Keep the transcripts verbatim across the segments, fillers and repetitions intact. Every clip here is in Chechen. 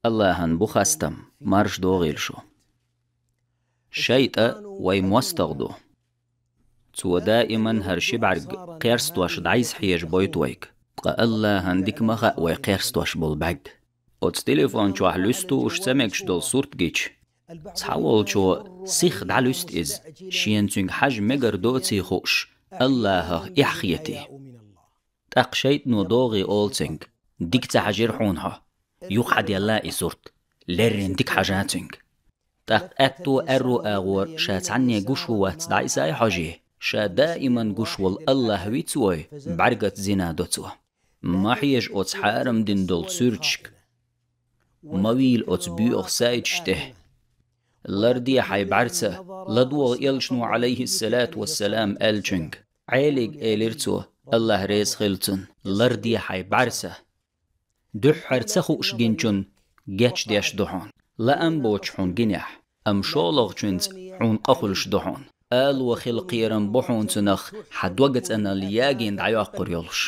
Аллахьан бу хастам, марш догӀийла шу. ШайтӀа вай мостагӀа ду. Цо даиман хӀара ши бӀаьрг кхерстош дӀайса хьежа бойту вайга. Ткъа Аллахьан дика ма хаьа вай кхерстош болу бӀаьрг. Оцу телефон чохь луьстуш ца мегаш долу сурт гича, цхьаволчо сиха дӀалуьсту иза, шена цуьнга хьажа мегар доций хууш, Аллахьах эхь хетий. ТӀаккха шайтӀано догӀий олу цуьнга: «Дика ца хьажира хьуна хьо. Юха хьаделла и сурт. Леррина дика хьажа цуьнга». ТӀаккха аьтту аьрру агӀор ша цхьанне гуш ву вац дӀаисай хьожий, ша даиман гуш волу Аллахь вицвой, бӀаьргаца зина до цо. Ма хьежа оцу хьарам дина долчу суьрташка. Ма вийла оцу боьха сайташ тӀе. Ларде хьайн бӀаьрса, ладогӀа элчано, Ӏалайхиссалату вассалам, аьллачуьнга. Ӏелига элира цо, Аллахь реза хила цунна: «Ларде хьайн бӀаьрса». Дуьххьара ца хууш гинчунна гечдеш ду хьуна, лаам боцуш хьуна гинехь, амма шолгӀачуьнца хьуна къа хуьлуш ду хьуна. Ало хила кхерам бу хьуна цунах хьан дог цӀаналла ягийна дӀайоккхур йолуш.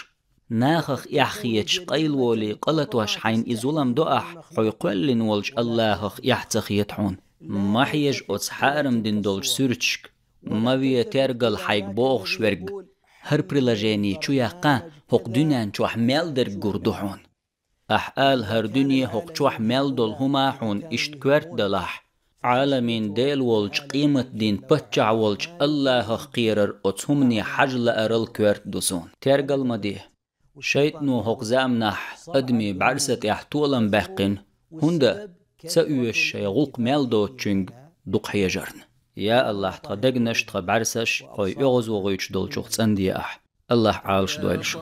Нахах эхь хеташ къайлаволий къа латош хьайна и зулам до ахь, хьо кхоьллина волчу Аллахьах эхь ца хета хьуна. Ма хьежа оцу хьарам дина долчу суьрташка. Ма ве тергал хьайга бохуш верг: «ХӀара приложение чу яккха, хӀокху дуьнен чохь мел дерг гур ду хьуна». Ахь ала: «ХӀара дуьне, хӀокху чохь мел долу хӀума хьуна иштта коьрта далахь, Ӏаламийн Дела волчу, къематдийнан паччахь волчу Аллахьах кхерар оцу хӀумане хьажа лаарал коьрта ду суна». Тергал ма де. ШайтӀано хӀокху заманахь адамийн бӀаьрса тӀехь толам баьккхина, хӀунда ца оьшу шайн гӀуллакх мел доцучуьнга дукха хьежарна. Я Аллахь, тхан дегнаш, тхан бӀаьрсаш хьо оьгӀазвохуьйтуш долчух цӀанде ахь. Аллахь Ӏалаш дойла шу.